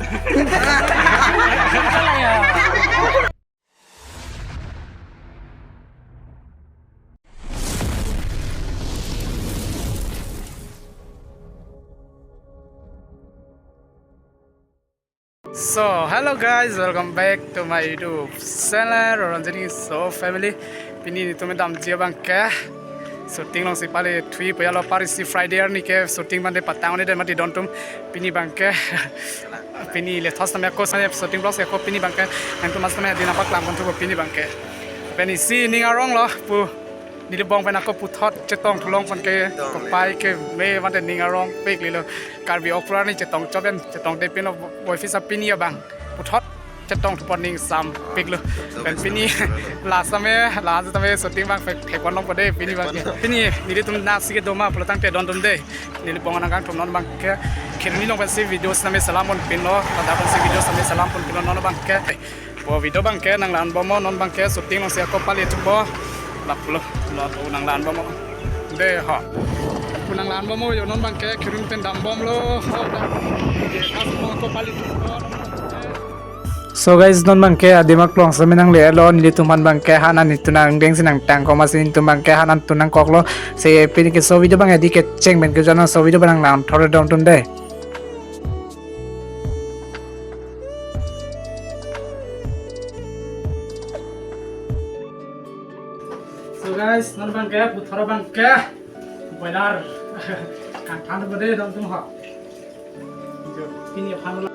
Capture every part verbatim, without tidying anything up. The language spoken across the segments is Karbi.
So, hello guys, welcome back to my YouTube channel, Roronjini So Family. Pini netum damji abangke shooting alongsi pali thui puya lo, parisi Friday arni ke shooting mande patang ni dan mati don atum. Pini abangke, pini le thos namya ko sane shooting vlog se ko pini abangke, nangtum mas namya din apa klang pon thupo pini abangke. Pini si ning arong lo pu. Neli bong pen ako puthot chetong thulong pon ke, chetong kopai ke me mate ning arong pik lilo. Karbi okra ni chetong choben chetong de pino boy fisa pini abang puthot chetong thupon ning sam pik lo. Pen pini la same la same shooting abang pek pek pon long pon de pini abang. Pini nelitum nasi ke doma pulo tangte don atum de. Neli bong anang kangthum non abangke khirni along pensi video same salam pon pinlo, tada pensi video same salam pon pinlo non abangke. Po video abangke nang lan bomo non abangke shooting alongsi ako pali thupo. Lapulo, lapu nang lan bomo. De ho. Pu nang lan bomo yo non abangke khirun pen dam bomlo. Ho da. Ye khas mo ako pali thupo. So guys, non abangke adim aklong same nangle lo, nelitum aphan abangke hanan netum nangdengsi nangtang koma si netum abangke hanan tun nangkoklo. Se pini ke so video abang edi kecheng pen ke jana so video abang nang thor don atum de. So guys, non abangke puthot abangke boiler kangthan bede don atum ho. Jo, pini aphan lo.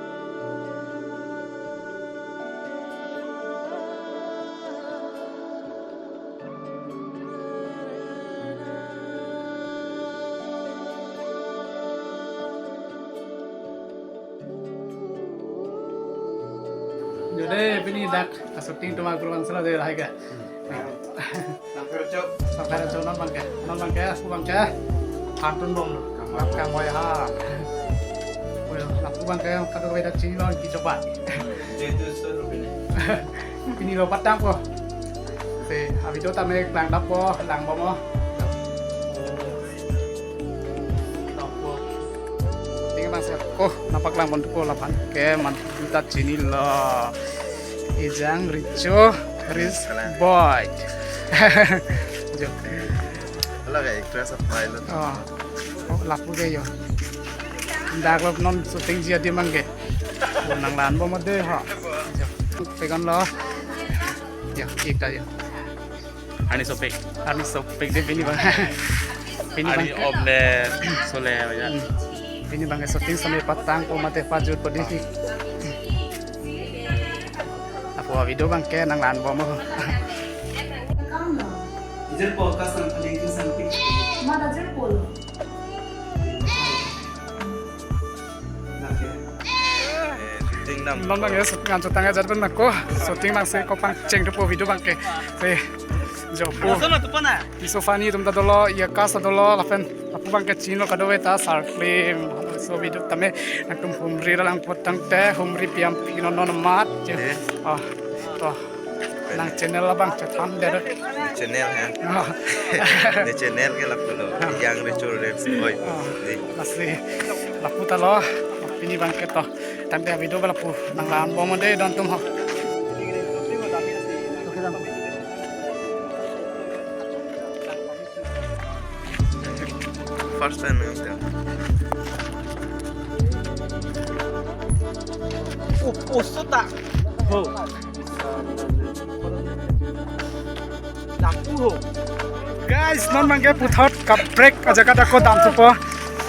Jode pini dak shooting atum akur bang selo de lahai ke. Langkar cok. Langkar cok non abangke. Non abangke, aku abangke. Pantun bom lo. Kamar kang wai ha. Oh ya, aku abangke kadokave dak chini lo ki coba. Jetu solo pini. Pini lo patang ko. Se, abi do tame klang dap ko, lang bomo. Dap ko. Ting bang se ko, nangpaklang pon thupo laphan ke man ta chinilo. Ejang Richo, Rich Boy. Jo. Ala ka actress of pilot. Oh. Oh, lapu ke yo. Dak lo non shooting ji adim abangke. Oh, nang lan bomo de ho. Jo. Pegan lo. Yo, ikta yo. Arni sopik. Arni sopik de pini abang. Pini abang. Arni om de sole ya. Hmm. Pini abangke shooting same patang ko mate pajut podi. Lapu video abangke nang lan bomo. Jirpo kasang paling kasang pik. Mada jirpo. Lake. Eh, shooting dam. Non abangke shooting an chotang ajat pen nangko. Shooting abangsi kopang cheng thupo video abangke. Se, jo pu. Laso na tupo na. Iso funny atum ta dolo, ya cast ta dolo, lapen lapu abangke chinilo kadokave ta sar film. So video tame nangtum humri ra lang pon tangte humri piam pi non non amat. Je. Eh. Oh, to. Nang channel abang chethan de. Channel ha. Oh. Ne channel ke lapulo. Ah. Ejang Richo Reels. Oi. Ah. Di. Lasi. Lapu ta lo. Pini abangke to. Tangte video ba lapu nang lan bomo de don atum ho. First time nang tang. Oh, oh, sota. Ho. Lapu ho. Guys, non abangke puthot kaprek ajaga dak ko dam thupo.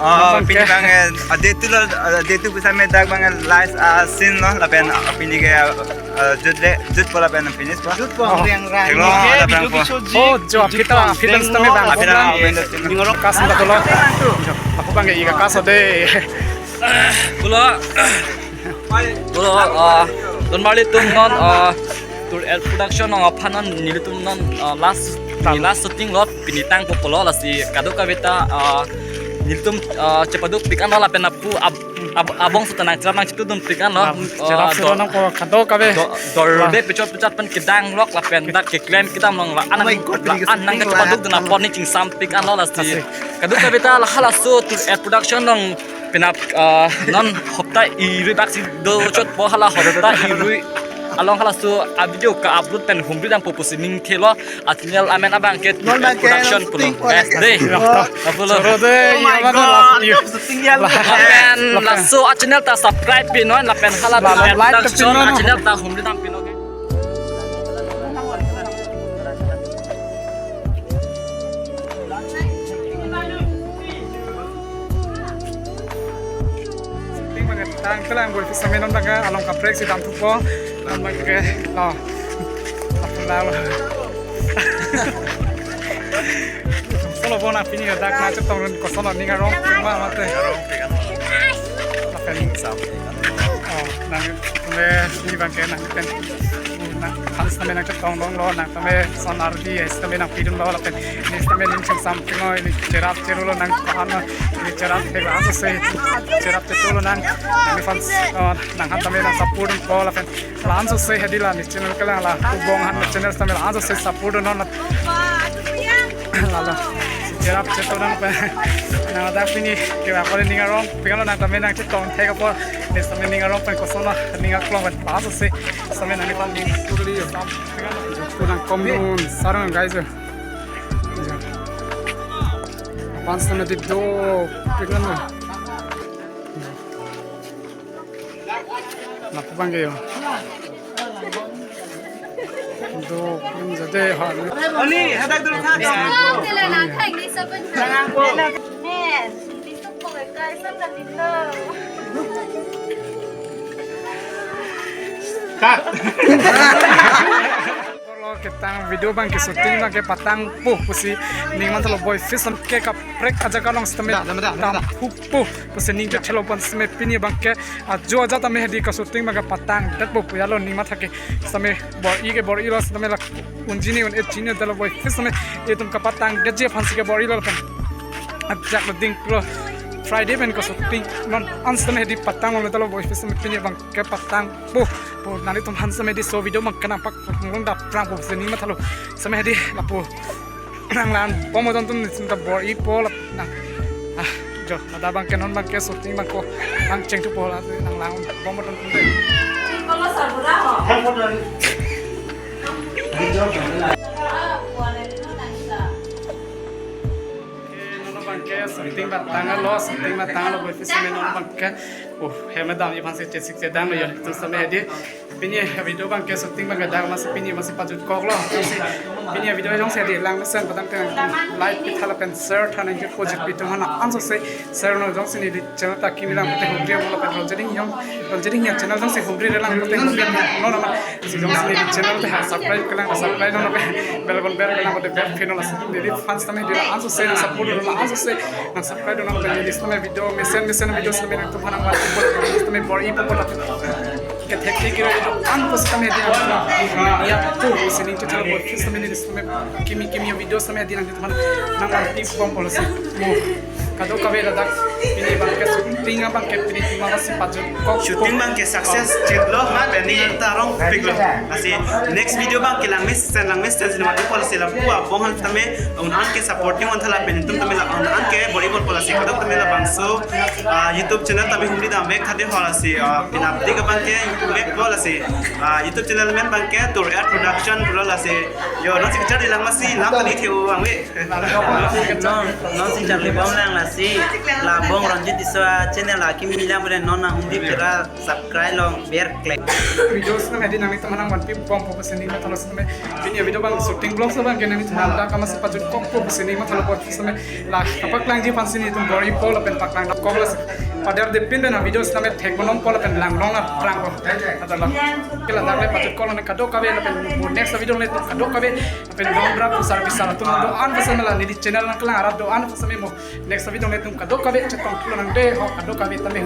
Oh, non abangke. Pini abang, eh, ade tu lo, ade tu bisa medak abang, eh, last, ah, scene lo, lapen, ah, pini ke, ah, jut le, jut po lapen finish po. Jut po, oh. Riang riang. Thek lo, ini ke ada video pang po. Bisu ji. Oh, jo, jut kita po, film sitame bang. Ada pang. Cast ta dolo. Jo, lapu abangke ika cast de. Pulo. Pulo, ah, don marli atum non, ah, Tour L Production along aphan non nelitum non, ah, last, pini last shooting lo pini tangpo pulo lasi kadokave ta, ah, nelitum, ah, chepaduk pik an lo lapen lapu ab-, ab-, abong seta nang cherap nang chetudun pik an lo. Ah, ah, cherap dor-, seta nang po kadokave. Dor-, dor-, ah, de pechot pechot pen kedang lok lapen dak keklem kedam along la-an, oh my God, la-an nang shooting kechepaduk la-an dun apor ni chingsam pik an lo lasi. Asik. Kadokave ta la halaso Tour L Production along Penap, ah, non hopta irui bak si do chotpo, hala hopta irui along halaso a-video ka-upload pen humri dampo pusi ning thelo. A-channel amen abangke Non bangke Production pulo. Shooting Guys, dei. Pulo. Apulo. Choro dei, Oh my iya, God. Lapen laso a-channel ta subscribe pinon, lapen hala Lapen like production pinon. A-channel ta humri dam pinon. Shooting bangke tang kelang boy, sitame non bangke along kaprek si dam thupo. Non bangke lo. Apun lo. Solo bona pini dak nangchetong ron, koson ning arong cuma mate. Lapen. Oh, nang le ni bangke nang pen. Nang fans tame nangchetong dong lo, nang tame son ardi, es tame nangpidun lo, lapen ni tame ning cheng sam tengoi, ni cherap cheru lo nang kahan lo, ni cherap thek la ansose, cherap chetu lo nang, nang fans, oh, nang han tame nang support po, lapen la ansose hedi la ni channel kelang la, Kubong Han channel tame la ansose support non la. Lalo. Cherap chetu nang pen. Nang dak pini kira kore ning arong. Pingalo nang tame nangchetong thek apor. Ni tame ning arong pen koson la ning aklong pen la ansose. Tame nang ni pan ning tuli yo. Kurang komun sarang guys. Pan tame di do. Pingalo. Lapu bangke yo. Do, pun jade ha. Ani, hadak dulu kan. Sila na thang ni sabun. Jangan po. Men, di tu po kai sa na dito. Cut. Lo ketang video bangke shooting bangke patangpo pusi ning manthalo boy fish ke kaprek ajaga along sitame Da, da, da, da, da. Tangpo pusi ning kethelo pon sitame pini bangke ajo aja tame hedi ka shooting bangke patangdetpo pu alo ning matha ke sitame bor-i ke bor-i lo sitame la unji ni un-e chini dalo boy fish sitame itum kapatangdetji aphansi ke bor-i lo pen ajak lo ding lo Friday pen ka shooting non an sitame hedi patang lo dalo boy fish sitame pini bangke patangpo. Po nanglitum aphan sitame di so video bangke nangpak nang dap prang po sitame ning mathalo. Sitame hedi lapu nang lang pom atum nitum ta bor-ipo lap nang. Ah, jo, ada bangke non bangke shooting bangko nangcheng thupo la nang lang pom atum de. Kalau sabura ho. Oke, non bangke shooting patanglo, shooting patanglo, boy fish sitame non bangke. Oh, hem dam-i aphansi chesik chedang lo yo, tu sitame hedi. Pini video bangke shooting bangke dak masi pini masi pajutkoklo. Pini video jongsi hedi lang mesen patang teng like pitha lapen share tha nangji pojit pitum hana ansose share non jongsi neli channel ta kimi lang pute humri mo lapen Ronjering Yong, Ronjering Yong channel jongsi humri relang pute humri non nama si jongsi neli channel ta subscribe kelang subscribe non lapen bell icon bell kelang pute bell pin non la neli fans tame di ansose nang support non ansose nang subscribe non lapen neli sitame video mesen mesen video sitame nangtum aphan nang wajib sitame bor-ipo lapen kethek thek kiri do-an po sitame di ya po sitame neli sitame kimi kimi video sitame di nangtum aphan nang wajib bom polo si mo kadokave ladak pini bangke shooting bangke pini tima si pajutkok. Shooting bangke success chitlo ha beni ta rongpiklo. Lasi next video bangke langmesen langmesen cinema tu polo si lapu abong han tame un-an ke supporting on thala pen tum tame la un-an ke bor-i bor polo si kadok tame labangso, ah, YouTube channel tame humri dam vek thade ho lasi, ah, pini update abangke YouTube vek polo si, ah, YouTube channel men bangke Tur Air Production pulo lasi yo non si kecharli lang masi lam tani theo angve. Non, non si charli bom lang lasi labong Ronjit Tisso channel akimi lang bre non nang humri pera subscribe long ber klek. Video sitame hedi nanglitum aphan nang wajib bom po sitame nang thalos sitame pini video bang shooting vlog sitame ke nanglitum aphan dak masi pajutkokpo sitame nang thalos sitame la kapaklangji aphansi nelitum bor-ipo lapen paklangkoklo si. Padar de pin pen video sitame thek bonom po lapen lang long na prang po. Atalo. Ke ladak le pajutkoklo ne kadokave lapen mo next video le kadokave lapen non rap service atum do-an po sitame la neli channel nangkelang arat do-an po sitame mo next video le tum kadokave chetong thulo nang de ho kadokave tame.